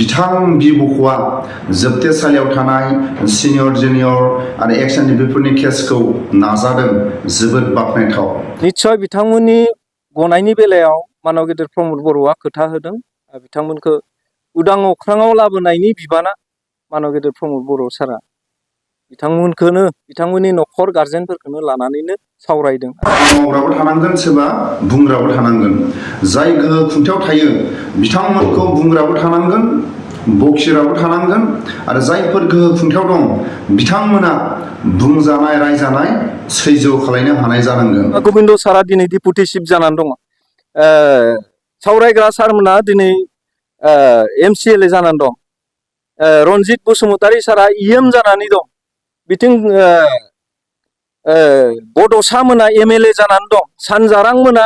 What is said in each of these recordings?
बिथां बिबुख'आ जोबथेसालियाव थानाय senior junior आरो एक्स एनडिपिफोरनि केसखौ नाजादों जोबोद बाख्नायथाव। निश्चय बिथांमोननि गनायनि बेलायाव मानव गेदेर प्रमद बर'आ खोथा होदों। बिथांमोनखौ उदां अख्राङाव लाबोनायनि बिबाना मानव गेदेर प्रमद बर' सारा बिथांमोनखौनो बिथांमोननि न'खर गारजेनफोरखौनो लानानैनो सावरायदों। मावग्राबो थानांगोन सोरबा बुंग्राबो थानांगोन। जाय गोहो खुंथायाव थायो बिथांमोनखौ बुंग्राबो थानांगोन, बखिग्राबो थानांगोन आरो जायफोर गोहो खुंथायाव दं बिथांमोना बुंजानाय रायजानाय सैज्य खालामनो हानाय जानांगोन। गोबिन्द सारा दिनै डिपुटि चिफ जानानै दङ। सावरायग्रा सारमोना दिनै MCLA जानानै दं। रनजित बसुमतारी सारा EM जानानै दं। बिथिं बड'सा मोना MLA जानानै दं। सानजारां मोना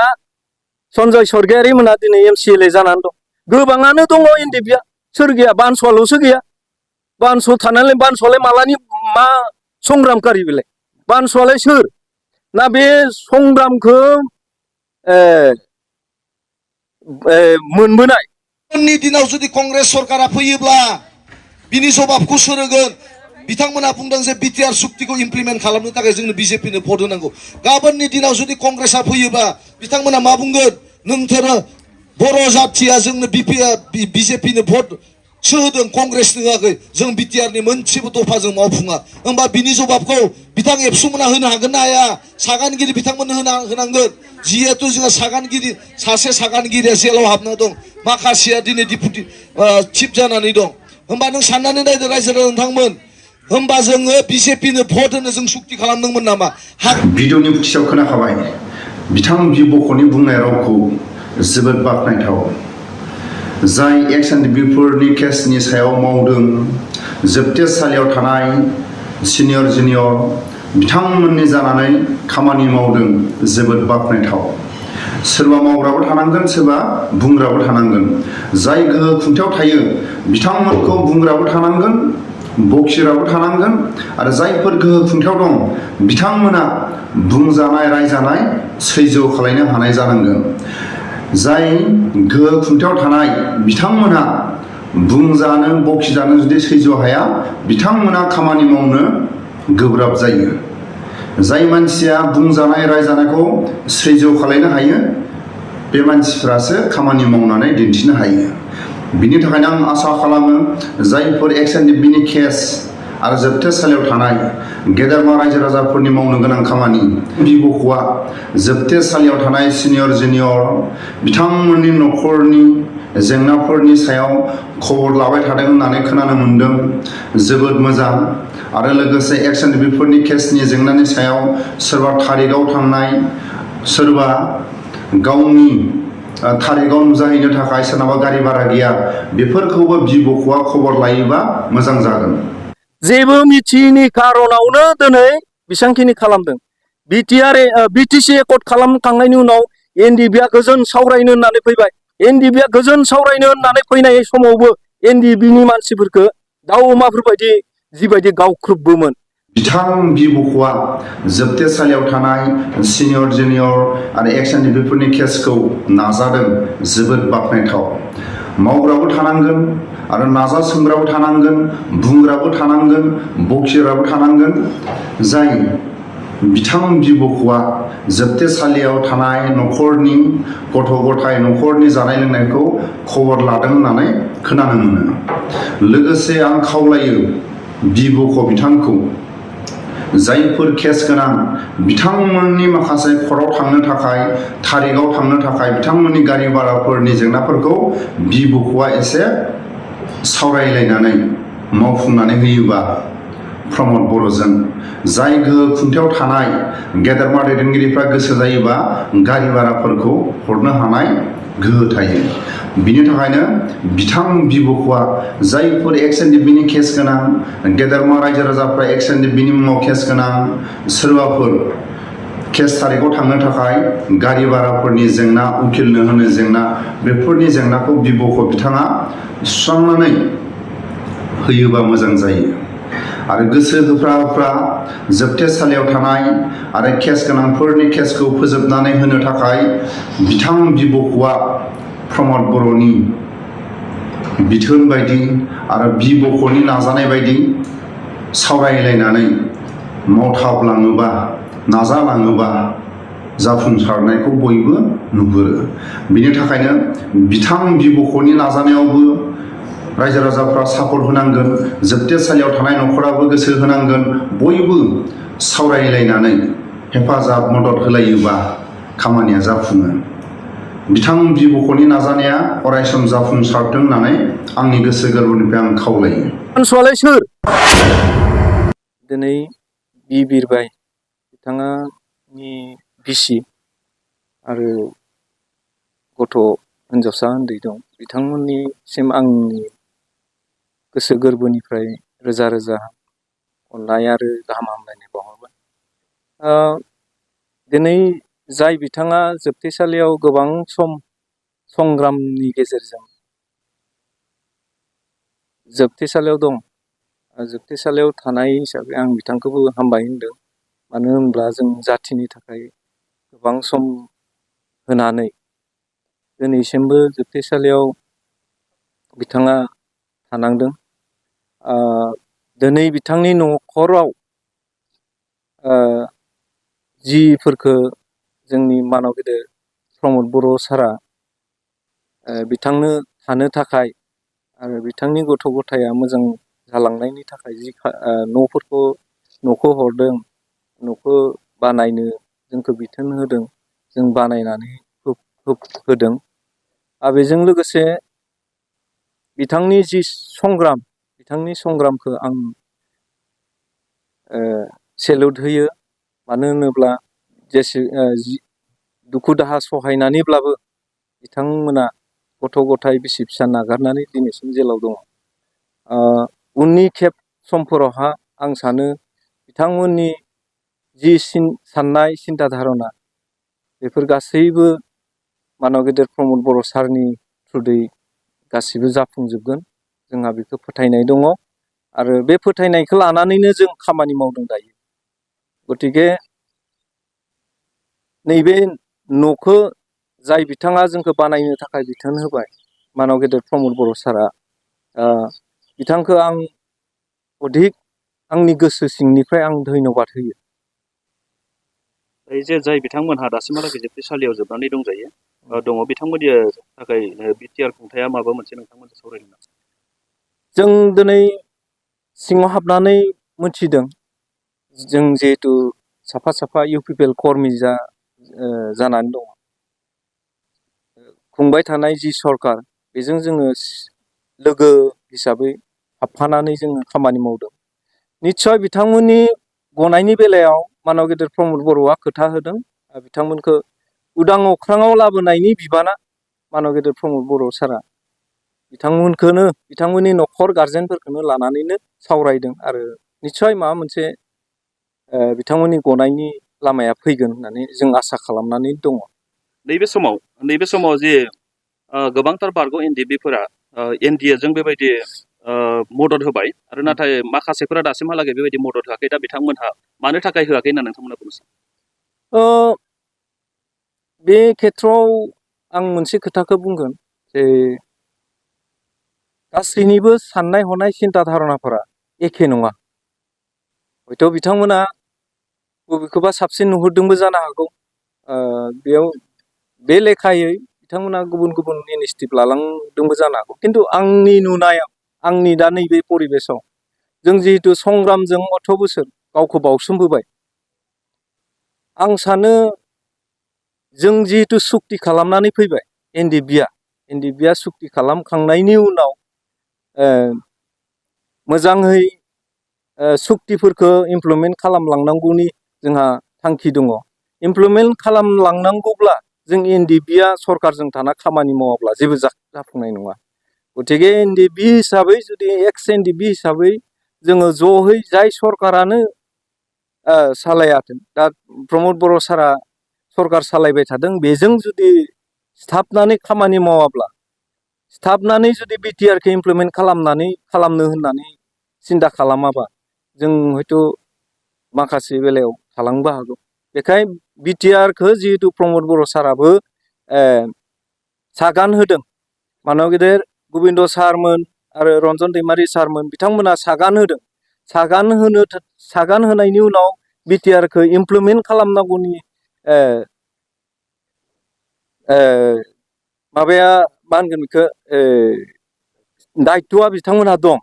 सन्जय सरगियारि मोना दिनै MCLA जानानै दं। गोबाङानो दङ एनडिपिआ, सोर गैया? बानसुआल'सो गैया। बानसु थानानै बानसुआलाय मालानि मा संग्रामकारि बेलाय? बानसुआलाय सोर? ना बे संग्रामखौ मोनबोनाय उननि दिनाव जुदि कंग्रेस सरकारा फैयोब्ला बिनि जवाबखौ सोर होगोन? बिथांमोना बुंदों जे बिटिआर सुक्तिखौ इमप्लिमेन्ट खालामनो थाखाय जोंनो बिजेपिनो भट होनांगौ। गाबोननि दिनाव जुदि कंग्रेसआ फैयोबा बिथांमोना मा बुंगोन? नोंथारा बर' जाथिया जोंनो बिजेपिनो भट होदों, कंग्रेसनो होआखै, जों बिटिआरनि मोनसेबो दफा जों मावफुङा। होमबा बिनि जवाबखौ बिथां एबसुमोना होनो हागोन ना हाया? सागानगिरि बिथांमोननो होनांगोन। जिहेतु जोंहा सासे सागानगिरिया जेलाव हाबना दं, माखासेया दिनै डिपुटि चिफ जानानै दं। होमबा नों साननानै नायदो रायजो नोंथांमोन, होमबा जोङो बिजेपिनो भट होनो जों सुक्ति खालामदोंमोन नामा? भिडिअनि खुथियाव खोनाखाबाय बिथां बिबुख'नि बुंनाय रावखौ जोबोद बाख्नायथाव। जाय एक्स एनडिपिफोरनि केसनि सायाव मावदों, जोबथेसालियाव थानाय सिनियर जुनियर बिथांमोननि जानानै खामानि मावदों जोबोद बाख्नायथाव। सोरबा मावग्राबो थानांगोन, सोरबा बुंग्राबो थानांगोन। जाय गोहो खुंथायाव थायो बिथांमोनखौ बुंग्राबो थानांगोन, बखिग्राबो थानांगोन आरो जायफोर गोहो खुंथायाव दं बिथांमोना बुंजानाय रायजानाय सैज्य खालामनो हानाय जानांगोन। जाय गोहो खुंथायाव थानाय बिथांमोना बुंजानो बखिजानो जुदि सैज्य हाया बिथांमोना खामानि मावनो गोब्राब जायो। जाय मानसिया बुंजानाय रायजानायखौ सैज्य खालामनो हायो बे मानसिफ्रासो खामानि मावनानै दिन्थिनो हायो। बिनि थाखायनो आं आसा खालामो जायफोर एक्स एनडिपिनि केस आरो जोबथेसालियाव थानाय गेदेरमा रायजो राजाफोरनि मावनो गोनां खामानि, बिबुख'आ जोबथेसालियाव थानाय सिनियर जुनियर बिथांमोननि न'खरनि जेंनाफोरनि सायाव खबर लाबाय थादों होननानै खोनानो मोनदों। जोबोद मोजां। आरो लोगोसे एक्स एनडिपिफोरनि केसनि जेंनानि सायाव सोरबा थारिगाव थांनाय, सोरबा गावनि थारिगाव नुजाहैनो थाखाय सोरनाबा गारि भारा गैया, बेफोरखौबो बिबुख'आ खबर लायोबा मोजां जागोन। जेबो मिथियैनि खार'नावनो दिनै बेसांखिनि खालामदों। बिटिसि एकर्ड खालामखांनायनि उनाव एनडिपिआ गोजोन सावरायनो होननानै फैबाय। एनडिपिआ गोजोन सावरायनो होननानै फैनाय समावबो एनडिपिनि मानसिफोरखौ दाउ अमाफोरबायदि जिबायदि गावख्रुबबोमोन। बिथां बिबुख'आ जोबथेसालियाव थानाय सिनियर जुनियर आरो एक्स एनडिपिफोरनि केसखौ नाजादों जोबोद बाख्नायथाव। मावग्राबो थानांगोन आरो नाजासोमग्राबो थानांगोन, बुंग्राबो थानांगोन, बखिग्राबो थानांगोन। जाय बिथां बिबुख'आ जोबथेसालियाव थानाय न'खरनि गथ' गथाय न'खरनि जानाय लोंनायखौ खबर लादों होननानै खोनानो मोनो। लोगोसे आं खावलायो बिबुख' बिथांखौ जायफोर केस गोनां बिथांमोननि माखासे कर्टआव थांनो थाखाय, थारिगाव थांनो थाखाय बिथांमोननि गारि भाराफोरनि जेंनाफोरखौ बिबुख'आ एसे सावरायलायनानै मावफुंनानै होयोबा प्रमद बर'जों जाय गोहो खुंथायाव थानाय गेदेरमा दैदेनगिरिफ्रा गोसो जायोबा गारि भाराफोरखौ हरनो हानाय गोहो थायो। बिनि थाखायनो बिथां बिबुख'आ जायफोर एक्स एनडिपिनि केस गोनां, गेदेरमा रायजो राजाफ्रा एक्स एनडिपिनि मुङाव केस गोनां, सोरबाफोर केस थारिगाव थांनो थाखाय गारि भाराफोरनि जेंना, उकिलनो होनो जेंना, बेफोरनि जेंनाखौ बिबुख' बिथाङा सुस्रांनानै होयोबा मोजां जायो। आरो गोसो होफ्रा जोबथेसालियाव थानाय आरो केस गोनांफोरनि केसखौ फोजोबनानै होनो थाखाय बिथां बिबुख'आ प्रमद बर'नि बिथोन बायदि आरो बिबख'नि नाजानाय बायदि सावरायलायनानै मावथाबलाङोबा नाजालाङोबा जाफुंसारनायखौ बयबो नुहुरो। बिनि थाखायनो बिथां बिबख'नि नाजानायावबो रायजो राजाफ्रा सापर्ट होनांगोन, जोबथेसालियाव थानाय न'खराबो गोसो होनांगोन। बयबो सावरायलायनानै हेफाजाब मदद होलायोबा खामानिया जाफुङो। बिथां बिबख'नि नाजानाया अरायसम जाफुंसारथों होननानै आंनि गोसो गोरबोनिफ्राय आं खावलायो। मानसुआलाय सोर? दिनै बिरबाय बिथाङानि बिसि आरो गथ' हिनजावसा उन्दै दं। बिथांमोननिसिम आंनि गोसो गोरबोनिफ्राय रोजा रोजा अननाय आरो गाहाम हामलायनाय बावहरबाय। दिनै जाय बिथाङा जोबथेसालियाव गोबां सम संग्रामनि गेजेरजों जोबथेसालियाव दं, जोबथेसालियाव थानाय हिसाबै आं बिथांखौबो हामबाय होनदों। मानो होनब्ला जों जाथिनि थाखाय गोबां सम होनानै दिनैसिमबो जोबथेसालियाव बिथाङा थानांदों। दिनै बिथांनि न'खराव जिफोरखो जोंनि मानव गेदेर प्रमद बर' सारा बिथांनो थानो थाखाय आरो बिथांनि गथ' गथाया मोजां जालांनायनि थाखाय जि न'खौ हरदों, न'खौ बानायनो जोंखौ बिथोन होदों, जों बानायनानै होदों। आरो बेजों लोगोसे बिथांनि जि संग्राम, बिथांनि संग्रामखौ आं सेलुट होयो। मानो होनोब्ला दुखु दाहा सहायनानैब्लाबो बिथांमोना गथ' गथाय बिसि फिसा नागारनानै दिनैसिम जेलाव दङ। उननि खेब समफोरावहा आं सानो बिथांमोननि जि साननाय सिन्था धारना बेफोर गासैबो मानव गेदेर प्रमद बर' सारनि थ्रुयै गासिबो जाफुंजोबगोन। जोंहा बेखौ फोथायनाय दङ आरो बे फोथायनायखौ लानानैनो जों खामानि मावदों दायो। गतिके नैबे न'खौ जाय बिथाङा जोंखौ बानायनो थाखाय बिथोन होबाय, मानव गेदेर प्रमद बर' सारा, बिथांखौ आं अधिक आंनि गोसो सिंनिफ्राय आं धन्यबाद होयो। जाय बिथांमोनहा दासिमहालागै जोबथेसालियाव जोबनानै दंजायो दङ, बिथांमोननि थाखाय बिटिआर खुंथाया माबा मोनसे नोंथांमोनजों सावरायदों नामा? जों दिनै सिङाव हाबनानै मोनथिदों। जों जिहेतु साफा साफा इउपिपिएल कर्मि जानानै दङ। खुंबाय थानाय जि सरकार, बेजों जोङो लोगो हिसाबै हाबफानानै जोङो खामानि मावदों। निस्सय बिथांमोननि गनायनि बेलायाव मानव गेदेर प्रमद बर'आ खोथा होदों। बिथांमोनखौ उदां अख्राङाव लाबोनायनि बिबाना मानव गेदेर प्रमद बर' सारा बिथांमोनखौनो, बिथांमोननि न'खर गारजेनफोरखौनो लानानैनो सावरायदों आरो निस्सय माबा मोनसे बिथांमोननि गनायनि लामाया फैगोन होननानै जों आसा खालामनानै दङ। नैबे समाव जे गोबांथार बारग' एनडिएफबिफोरा एनडिएजों बेबायदि मदद होबाय आरो नाथाय माखासेफोरा दासिमहालागै बेबायदि मदद होआखै। दा बिथांमोनहा मानो थाखाय होआखै होनना नोंथांमोना बुंनो सानो? बे खेथ्रआव आं मोनसे खोथाखौ बुंगोन जे गासैनिबो साननाय हनाय सिन्था धारनाफोरा एखे नङा। हयथ' बिथांमोना बबेखौबा साबसिन नुहुरदोंबो जानो हागौ। बेयाव बे लेखायै बिथांमोना गुबुन गुबुन इनिसिएटिभ लालांदोंबो जानो हागौ। खिन्थु आंनि नुनायाव, आंनि दा नैबे परिबेसाव जों जिहेतु संग्रामजों 18 बोसोर गावखौ बावसोमबोबाय, आं सानो जों जिहेतु सुक्ति खालामनानै फैबाय, एनडिएफबिआ सुक्ति खालामखांनायनि उनाव मोजाङै सुक्तिफोरखौ इमप्लिमेन्ट खालामलांनांगौनि जोंहा थांखि दङ। इमप्लिमेन्ट खालामलांनांगौब्ला जों एनडिएफबिआ सरकारजों थाना खामानि मावाब्ला जेबो जाफुंनाय नङा। गतिके एनडिएफबि हिसाबै, जुदि एक्स एनडिएफबि हिसाबै जोङो ज'है जाय सरकारानो सालायाथों, दा प्रमद बर' सारा सरकार सालायबाय थादों, बेजों जुदि सिथाबनानै खामानि मावाब्ला, सिथाबनानै जुदि बिटिआरखौ इमप्लिमेन्ट खालामनो होननानै सिन्था खालामाबा, जों हयथ' माखासे बेलायाव थालांनोबो हागौ। बेखायनो बिटिआरखौ जिहेतु प्रमद बर' साराबो सागान होदों, मानव गेदेर गोबिन्द सारमोन आरो रन्जन दैमारि सारमोन बिथांमोना सागान होदों। सागान होनायनि उनाव बिटिआरखौ इमप्लिमेन्ट खालामनांगौनि माबाया मा होनगोन बेखौ दायित्वआ बिथांमोनहा दं।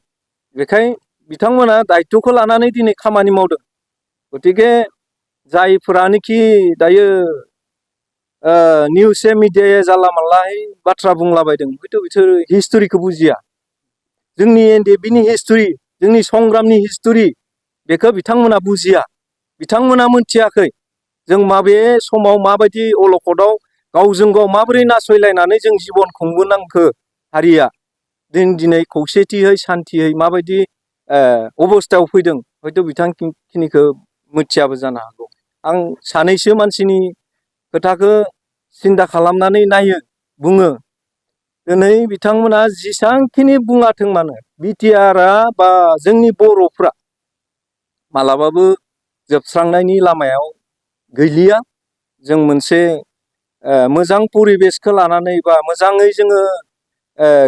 बेखाय बिथांमोना दायित्वखौ लानानै दिनै खामानि मावदों। गतिके जायफोरानोखि दायो निउस मिडियाया जानला मानलायै बाथ्रा बुंलाबायदों हयथ' बिसोर हिस्ट'रिखौ बुजिया। जोंनि एनडिएफबिनि हिस्ट'रि, जोंनि संग्रामनि हिस्ट'रि बेखौ बिथांमोना बुजिया, बिथांमोना मोनथियाखै जों माबे समाव माबायदि अलखदाव गावजों गाव माबोरै नासयलायनानै जों जिबन खुंबोनांखो हारिया दिनै खौसेथियै सान्थियै माबायदि अबस्थायाव फैदों हयथ' बिथांखिनिखौ मिथियाबो जानो हागौ। आं सानैसो मानसिनि खोथाखौ सिन्था खालामनानै नायो, बुङो। दिनै बिथांमोना जेसांखिनि बुङाथों मानो बिटिआरआ बा जोंनि बर'फ्रा मालाबाबो जोबस्रांनायनि लामायाव गैलिया। जों मोनसे मोजां परिबेसखौ लानानै बा मोजाङै जोङो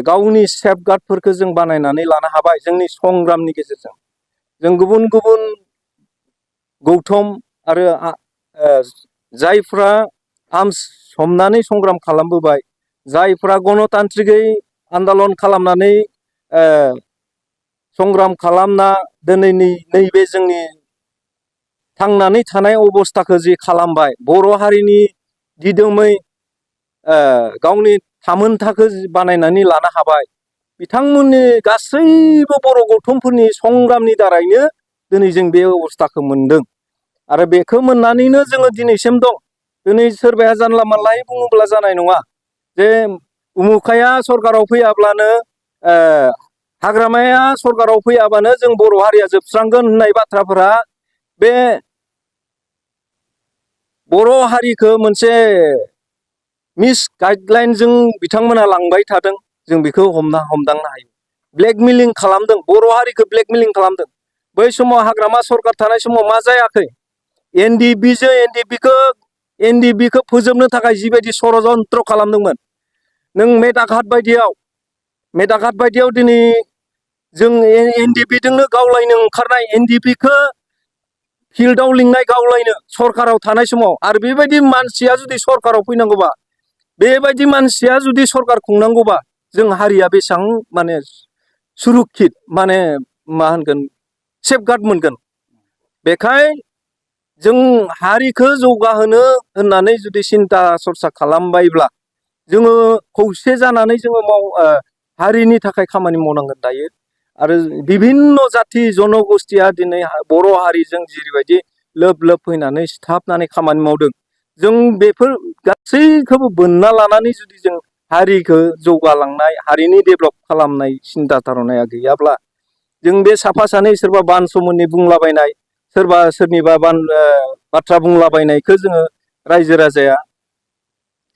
गावनि सेफगार्डफोरखौ जों बानायनानै लानो हाबाय जोंनि संग्रामनि गेजेरजों। जों गुबुन गुबुन गौथम आरो जायफ्रा आर्म्स हमनानै संग्राम खालामबोबाय, जायफ्रा गणतान्त्रिकै आन्दलन खालामनानै संग्राम खालामना दिनैनि नैबे जोंनि थांनानै थानाय अबस्थाखौ जि खालामबाय, बर' हारिनि दिदोमै गावनि थामोनथाखौ बानायनानै लानो हाबाय, बिथांमोननि गासैबो बर' गौथुमफोरनि संग्रामनि दारैनो दिनै जों बे अबस्थाखौ मोनदों। आरो बेखौ मोननानैनो जोङो दिनैसिम दं। दिनै सोरबाया जानला मानलायै बुङोब्ला जानाय नङा जे उमुखाया सरकाराव फैयाब्लानो हाग्रामाया सरकाराव फैयाबानो जों बर' हारिया जोबस्रांगोन होननाय बाथ्राफोरा बे बर' हारिखौ मोनसे मिस गाइडलाइनजों बिथांमोना लांबाय थादों। जों बेखौ हमदांनो हायो। ब्लेकमेलिं खालामदों, बर' हारिखौ ब्लेकमेलिं खालामदों। बै समाव हाग्रामा सरकार थानाय समाव मा जायाखै? एनडिएफबिजों एनडिएफबिखौ फोजोबनो थाखाय जिबायदि षड़यन्त्र खालामदोंमोन। नों मेदाघाट बायदियाव दिनै जों एनडिएफबिजोंनो गावलायनो ओंखारनाय, एनडिएफबिखौ फिल्डआव लिंनाय गावलायनो सरकाराव थानाय समाव। आरो बेबायदि मानसिया जुदि सरकाराव फैनांगौबा, बेबायदि मानसिया जुदि सरकार खुंनांगौबा जों हारिया बेसेबां माने सुरक्षित माने मा होनगोन सेफगार्ड मोनगोन। बेखाय जों हारिखौ जौगाहोनो होननानै जुदि सिन्था सरसा खालामबायब्ला जोङो खौसे जानानै जोङो हारिनि थाखाय खामानि मावनांगोन दायो। आरो बिभिन्न जाथि जनगोष्ठिया दिनै बर' हारिजों जेरैबायदि लोब लोब फैनानै सिथाबनानै खामानि मावदों, जों बेफोर गासैखौबो बोनना लानानै जुदि जों हारिखौ जौगालांनाय, हारिनि डेभेलप खालामनाय सिन्था धारनाया गैयाब्ला जों बे साफा सानै सोरबा बानस'मोननि बुंलाबायनाय, सोरबा सोरनिबा बाथ्रा बुंलाबायनायखौ जोङो रायजो राजाया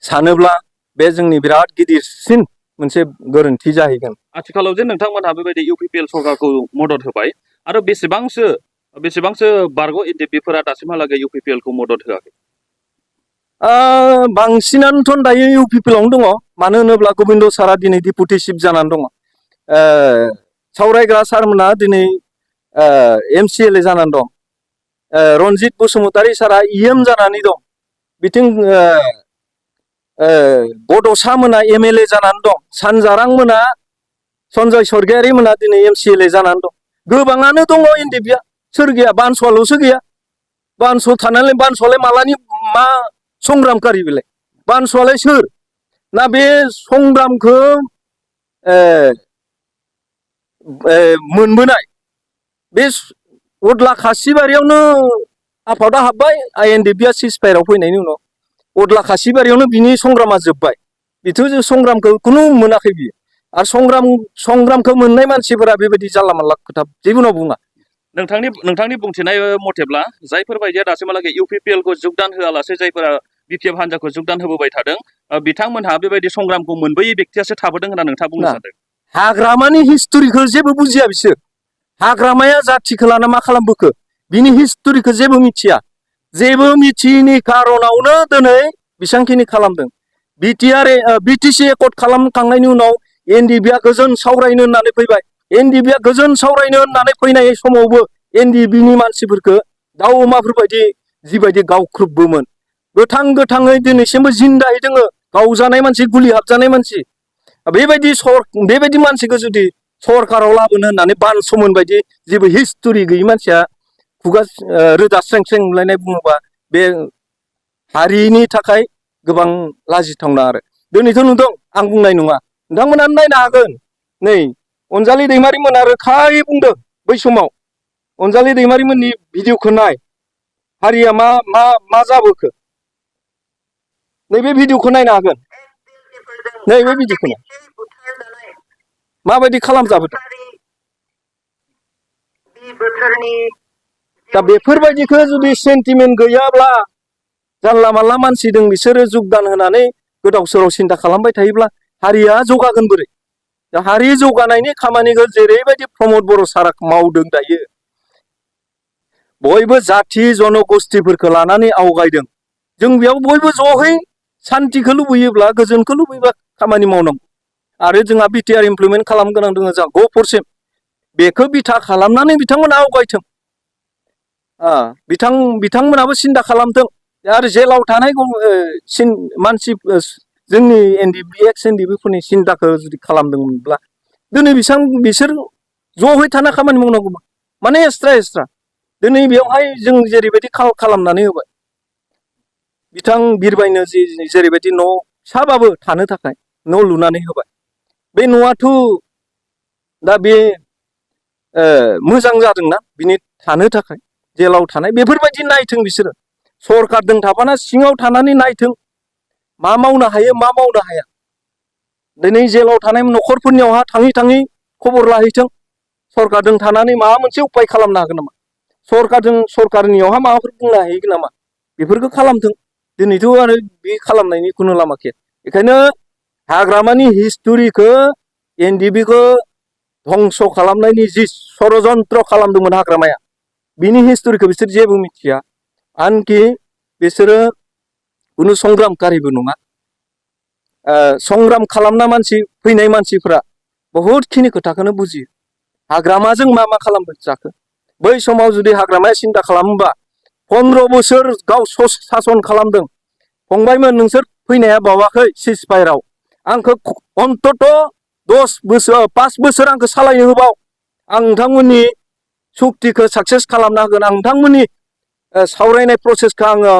सानोब्ला बे जोंनि बिराद गिदिरसिन मोनसे गोरोन्थि जाहैगोन। आथिखालाव जे नोंथांमोनहा बेबायदि इउपिपिएल सरकारखौ मदद होबाय आरो बेसेबांसो बारग' एनडिएफबिफोरा दासिमहालागै इउपिपिएलखौ मदद होआखै? बांसिनानोथ' दायो इउपिपिएलआवनो दङ। मानो होनोब्ला गोबिन्द सारा दिनै डिपुटि चिफ जानानै दङ। सावरायग्रा सारमोना दिनै एमसिएलए जानानै दं। रनजित बसुमतारी सारा इएम जानानै दं। बिथिं बड'सा मोना एमएलए जानानै दं। सानजारां मोना सन्जय सरगियारि मोना दिनै एमसिएलए जानानै दं। गोबाङानो दङ एनडिएफबिया, सोर गैया? बानस'आल'सो गैया। बानस' थानानै बानस'आलाय मालानि मा संग्रामकारि बेलाय? बानस'आलाय सोर? ना बे संग्रामखौ मोनबोनाय बे अदला खासिबारियावनो आफादा हाबबाय, एनडिएफबिया सिजफायाराव फैनायनि उनाव अदला खासिबारियावनो बिनि संग्रामा जोब्बाय। बेथ' जों संग्रामखौ खुनु मोनाखै बियो। आरो संग्रामखौ मोननाय मानसिफोरा बेबायदि जानला मानला खोथा जेबुनाव बुङा। नोंथांनि बुंथिनाय मथेब्ला जायफोर बायदिया दासिमहालागै इउपिपिएलखौ जोगदान होआलासे जायफोरा बिपिएफ हान्जाखौ जोगदान होबोबाय थादों, बिथांमोनहा बेबायदि संग्रामखौ मोनबोयै बेक्तियासो थाबोदों होनना नोंथाङा बुंनो सानदों? हाग्रामानि हिस्ट'रिखौ जेबो बुजिया बिसोर। हाग्रामाया जाथिखौ लाना मा खालामबोखो बिनि हिस्ट'रिखौ जेबो मिथिया। जेबो मिथियैनि खार'नावनो दिनै बेसेबांखिनि खालामदों। बिटिसि एकर्ड खालामखांनायनि उनाव एनडिबिआ गोजोन सावरायनो होननानै फैबाय एनडिबिआ गोजोन सावरायनो होननानै फैनाय समावबो एनडिबिनि मानसिफोरखौ दाउ अमाफोरबायदि जिबायदि गावख्रुबोमोन गोथाङै दिनैसिमबो जिन्दायै दोङो गावजानाय मानसि गुलि हाबजानाय मानसि बेबायदि मानसिखौ जुदि सरकाराव लाबोनो होननानै बानस'मोन बायदि जेबो हिस्टरि गैयि मानसिया खुगा रोदा स्रें स्रें मोनलायनाय बुङोबा बे हारिनि थाखाय गोबां लाजिथावना आरो दिनैथ' नुदों आं बुंनाय नङा नोंथांमोनानो नायनो हागोन नै अनजालि दैमारिमोना रोखायै बुंदों बै समाव अनजालि दैमारिमोननि भिडिअखौ नाय हारिया मा जाबोखो नैबे भिडिअखौ नायनो हागोन नैबे भिडिअखौ नाय माबायदि खालामजाबोदों दा बेफोरबायदिखौ जुदि सेन्टिमेन्ट गैयाब्ला जानला मानला मानसि दं बिसोरो जुगदान होनानै गोदाव सोराव सिन्था खालामबाय थायोब्ला हारिया जौगागोन बोरै दा हारि जौगानायनि खामानिखौ जेरैबायदि प्रमद बर' सारा मावदों दायो बयबो जाथि जनगोष्ठीफोरखौ लानानै आवगायदों जों बेयाव बयबो ज'है सान्तिखौ लुबैयोब्ला गोजोनखौ लुबैयोब्ला खामानि मावनांगौ आरो जोंहा बिटिआर इमप्लिमेन्ट खालामनो गोनां दङ जोंहा ग4 बेखौ बिथा खालामनानै बिथांमोना आवगायथों बिथांमोनाबो सिन्था खालामथों आरो जेलाव थानाय मानसि जोंनि एक्स एनडिबिफोरनि सिन्थाखौ जुदि खालामदोंमोनब्ला दिनै बिसोर ज'है थाना खामानि मावनांगौमोन माने एक्सट्रा दिनै बेवहाय जों जेरैबायदि खालामनानै होबाय बिथां बिरबायनो जेरैबायदि न' फिसाबाबो थानो थाखाय न' लुनानै होबाय बे न'आथ' दा बे मोजां जादोंना बिनि थानो थाखाय जेलाव थानाय बेफोरबायदि नायथों बिसोरो सरकारजों थाफाना सिङाव थानानै नायथों मा मावनो हायो मा मावनो हाया दिनै जेलाव थानाय न'खरफोरनियावहा थाङै खबर लाहैथों सरकारजों थानानै माबा मोनसे उपाय खालामनो हागोन नामा सरकारनियावहा माबाफोर बुंनो हाहैगोन नामा बेफोरखौ खालामथों दिनैथ' आरो बे खालामनायनि खुनु लामा गैया बेखायनो हाग्रामानि हिस्ट'रिखौ एनडिबिखौ धंस' खालामनायनि जि षड़यन्त्र खालामदोंमोन हाग्रामाया बिनि हिस्ट'रिखौ बिसोर जेबो मिथिया आनखि बिसोरो खुनु संग्रामकारिबो नङा संग्राम खालामना फैनाय मानसिफ्रा बहुतखिनि खोथाखौनो बुजियो हाग्रामाजों मा खालामबाय जाखो बै समाव जुदि हाग्रामाया सिन्था खालामोबा 15 बोसोर गाव सासन खालामदों फंबायमोन नोंसोर फैनाया बावाखै सिजफायाराव आंखौ अन्तत 5 बोसोर आंखौ सालायनो होबाव आं नोंथांमोननि सुक्तिखौ साक्सेस खालामना होगोन आं नोंथांमोननि सावरायनाय प्रसेसखौ आङो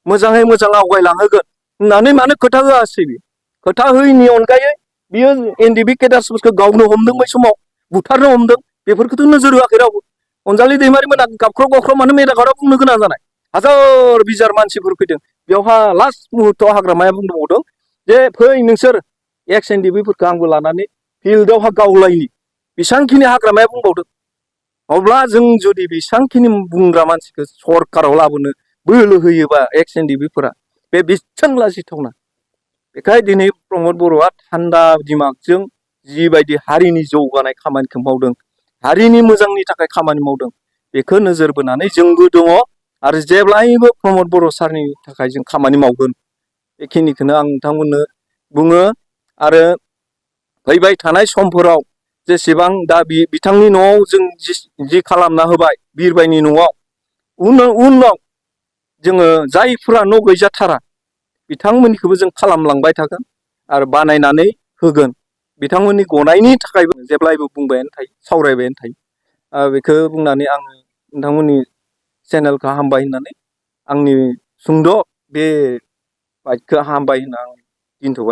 मोजाङै मोजां आवगायलांहोगोन होननानै मानो खोथा होआसै बे खोथा होयैनि अनगायै बियो एनडिबि केडार्सफोरखौ गावनो हमदों बै समाव बुथारनो हमदों बेफोरखौथ' नोजोर होआखै रावबो अनजालि दैमारिमोना गाबख्राव मानो मेदागाराव बुंनो गोनां जानाय हाजार बिजार मानसिफोर फैदों बेवहा लास्ट मुहुर्तआव हाग्रामाया बुंबावदों जे फै नोंसोर एक्स एनडिबिफोरखौ आंबो लानानै फिल्डआवहा गावलायनि बेसांखिनि हाग्रामाया बुंबावदों अब्ला जों जुदि बेसांखिनि बुंग्रा मानसिखौ सरकाराव लाबोनो बोलो होयोबा एक्स एनडिबिफोरा बे बेसेबां लाजिथावना बेखाय दिनै प्रमद बर'आ थान्दा दिमागजों जिबायदि हारिनि जौगानाय खामानिखौ मावदों हारिनि मोजांनि थाखाय खामानि मावदों बेखौ नोजोर बोनानै जोंबो दङ आरो जेब्लायबो प्रमद बर' सारनि थाखाय जों खामानि मावगोन बेखिनिखौनो आं नोंथांमोननो बुङो आरो फैबाय थानाय समफोराव जेसेबां दा बिथांनि न'आव जों जि खालामना होबाय बिरबायनि न'आव उनाव जोङो जायफोरा न' गैजाथारा बिथांमोननिखौबो जों खालामलांबाय थागोन आरो बानायनानै होगोन बिथांमोननि गनायनि थाखायबो जेब्लायबो बुंबायानो थायो सावरायबायानो थायो बेखौ बुंनानै आङो नोंथांमोननि चेनेलखौ हामबाय होननानै आंनि सुंद' बे बाइकखौ हामबाय होनना आं दोनथ'बाय